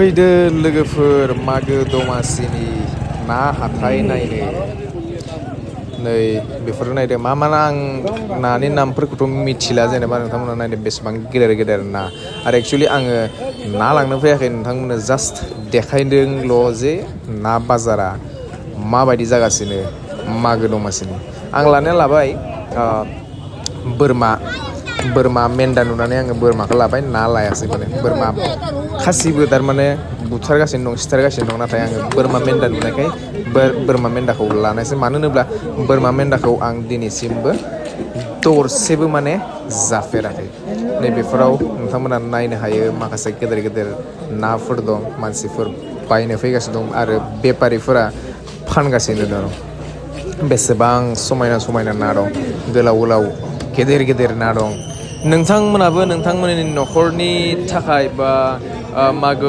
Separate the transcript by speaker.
Speaker 1: फैदो लोगोफोर मागो दमासिनि ना हाथाय नायनो नै बेफोर नायदो मा आं नानि नामफोरखौथ' मिथिला जेनेबा नोंथांमोना नायदो बेसेबां गेदेर गेदेर ना आरो एक्सुवेलि आङो ना लांनो फैयाखै नोंथांमोननो जास्ट देखायदोंल' जे ना बाजारा माबायदि जागासिनो मागो दमासिनि आं लानाया लाबाय बोरमा मेन्दा नुनानै आङो बोरमाखौ लाबाय ना लायासै माने बोरमा खासिबो थारमाने बुथारगासिनो दं सिथारगासिनो दं नाथाय आङो बोरमा मेन्दा नुनायखाय बोरमा मेन्दाखौ लानायसै मानो होनोब्ला बोरमा मेन्दाखौ आं दिनैसिमबो दरसेबो माने जाफेराखै नैबेफोराव नोंथांमोना नायनो हायो माखासे गेदेर गेदेर नाफोर दं मानसिफोर बायनो फैगासिनो दं आरो बेफारिफोरा फानगासिनो दं बेसेबां समायना समायना ना दं गोलाव गोलाव गेदेर गेदेर ना दं नोंथांमोनाबो नोंथांमोननि न'खरनि थाखाय बा मागो